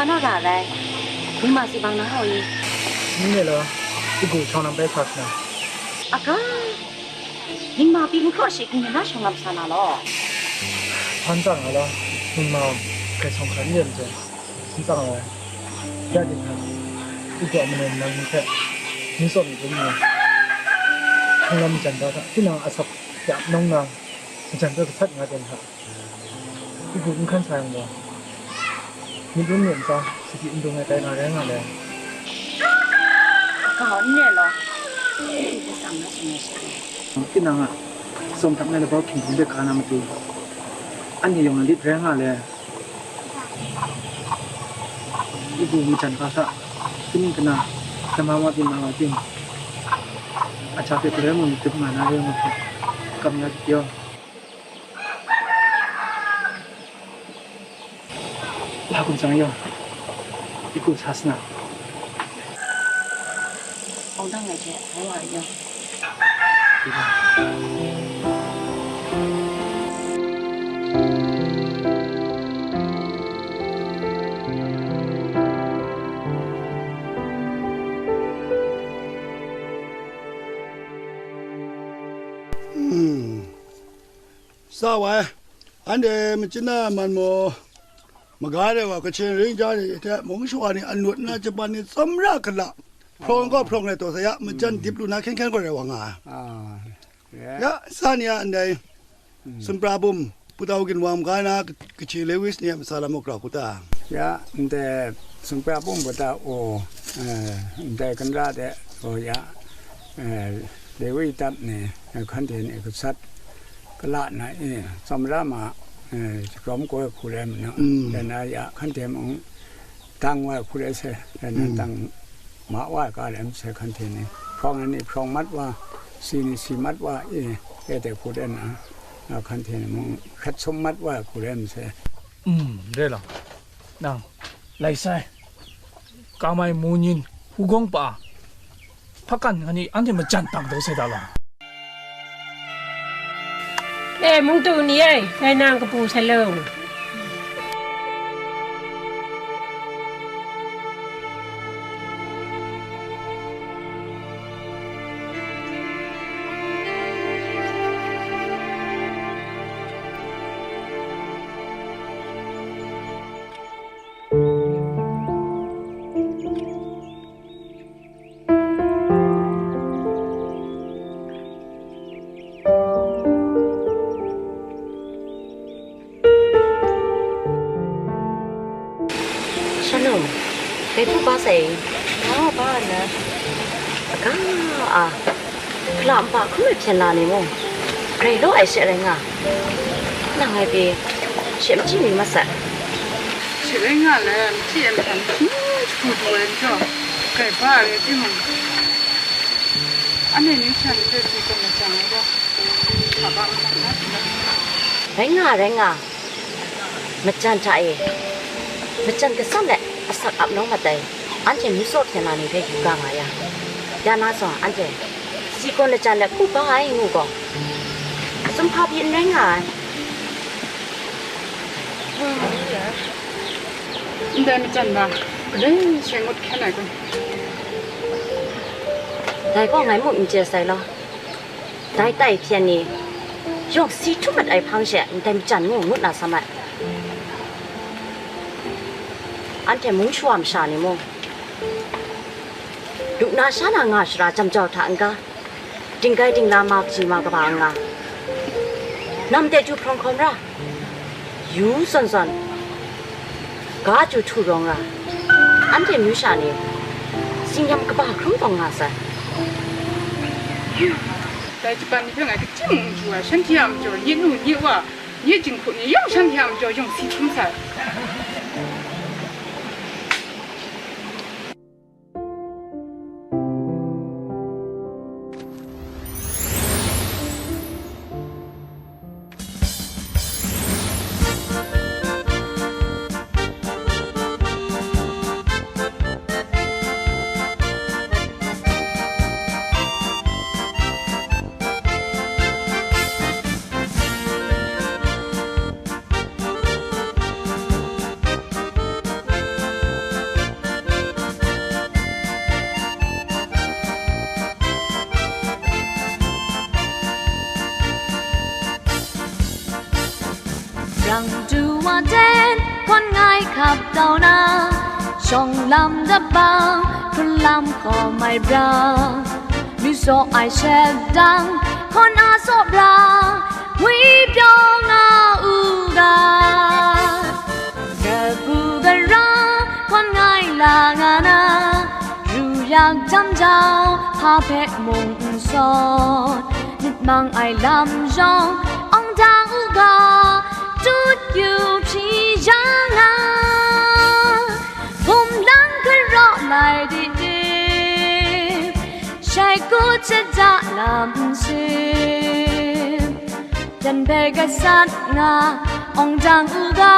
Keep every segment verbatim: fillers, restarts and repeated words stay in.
Nga na ra rai, ningma si bang na hau i? Ni ne law, i gu shawng lam bai sa sa na. Aga, ningma pyi n hkraw shi hkring na shawng lam sa na law. Hpan tsang nga law, ningma gaw, grai sawng hkra n yen hte, n tsang ai. Ya ting hta, i gu a manaw nang ni hpe, ni tsawm ni dum ni, hkang lam majan da hta, tinang a sap ya nawng na, majan hpe gasat nga ten hta. I gu n hkan sa yang gaw, myit run myit ntsa, sadi n dung ai tai na rai nga le. Ga n re law, i gu hpe tsang na tsun ai she. Tinang a tsawm htak na labau hkying hpung de hka na matu, anhte yawng lit rai nga le. I gu majan hpa hta, kaning kana, nama wa ting, ma wa ting, a ja hpe galoi mung dip nga na rai nga hpe, kam ya pyaw. La gun tsang yaw, i gu sa sa na. Hpawng dang ai hte, hpawng wa ai yaw. Hmm. Sa wai, anhte machyina man maw, maga de wa, Kachin ring ja ni hte mung shawa ni, anut na jaban ni, tsawmra kala, hprawng gaw hprawng rai taw sa ya, majan dip lu na hkyen hkyen gaw rai wa nga ai. Ah, ya. Ya, sa ni a ndai, hmm, Sumprabum, Putau Ginwang maga na, Kachi Lewis ni a matsa lam muk grau hku ta? Ya, ndai Sumprabum Putau, eh, ndai Kanra de, oh, ya, eh, Lewi dap ni, eh, hkanhte ni gasat kala na e, tsawmra ma, eh, shagrawm koi hku rai ma na, mm, dai na ya, hkanhte mung dang wa ai hku rai sai, dai na, mm, dang ma wa ai ga rai ma sai, hkanhte ni hprawng ai ni hprawng mat wa, si ni si mat wa, e, e de hku rai na, na hkanhte ni mung hkrat sum mat wa ai hku rai ma sai. Mm, re law. Nang, lai sai. Kamai, Munyin, Hugawng pa, Hpakan nga ni anhte majan tang daw sai da law. E, mungtu ni e, ngai nang kabu sa law. Shalom, dai hpu ba sai? Nga ba nna, aga a, hpala npa hkrum ai hpyen la ni mung, grai law ai she rai nga, nang ngai pyi she machyi mi masat. She rai nga le, machyi ai mahtan hkrum jahku du ai majaw, grai ba ai rai timung, anhte myu sha ni hpe si tawn ai jang gaw, hpa ba mahtan na hte rai. Rai nga, rai nga. Majan hta e, majan gasam let asak ap nawng mat ai, anhte myu tsaw hpyen na ni hpe yu ga nga yang, ya na zawn anhte si gawn lajan let hku ba ai ngu gaw, sumhpa pyi n rai nga ai. Ndai majan ga, galoi she ngut hkyen ai kun. Dai gaw ngai muk n chye sai law. Dai tai hpyen ni, yawng si htum mat ai hpang she ndai majan ngu ngut na sa mat. Anhte mung shawa masha ni mung, du na sha na nga shara jam jau hta n-ga, dinggai dingla ma kaji ma kaba n-ga, nam de ju hprawng hkawm ra, yu zawn zawn, ga ju htu rawng ra, anhte myu sha ni, tsingyam kaba hkrum tawn nga sai. Dai jaban ni hpe ngai kaji mung n du ai, shanhte a majaw, nye nu, nye wa, nye jinghku ni yawng shanhte a majaw yawng si hkrum sai. Dang du wa ten, hkawn ngai hkap tau na, shawng lam dabang, hkrun lam hkaw mai bra, mi saw ai shet dang, hkawn a saw bra, ngwi pyaw nga u ga. Kabu gara, hkawn ngai la nga na, ru yak jam jau, hpa hpe mung n sawt, myit mang ai lam yawng, awng dang u ga, tut yu hpyi ya nga. Bum lang karaw lai di di, shai kut shada lam nsin. Jan hpe gasat nga, awng dang u ga,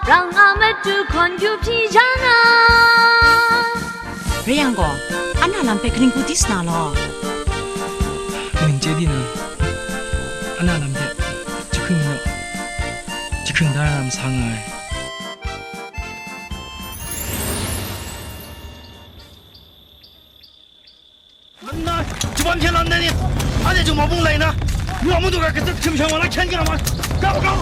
rang a matu hkawn yu hpyi ya nga. Rai yang gaw, ana lam hpe kaning hku di sa na law? Kaning chye di na, ana lam hpe jahkring naw, jahkring da na masa nga ai. Nna, shaban hkyen lam nai ni, anhte chyum mabung lai nna, nwa madu ga kachat hkrim shang wa la hkyen kau ma, gau, gau.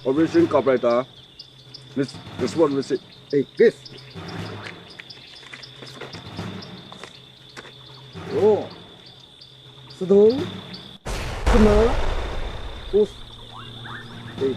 Operation Kapraita. Let's, let's work with it. Hey, this. Oh. Sadu. Sadu. Us. Hey.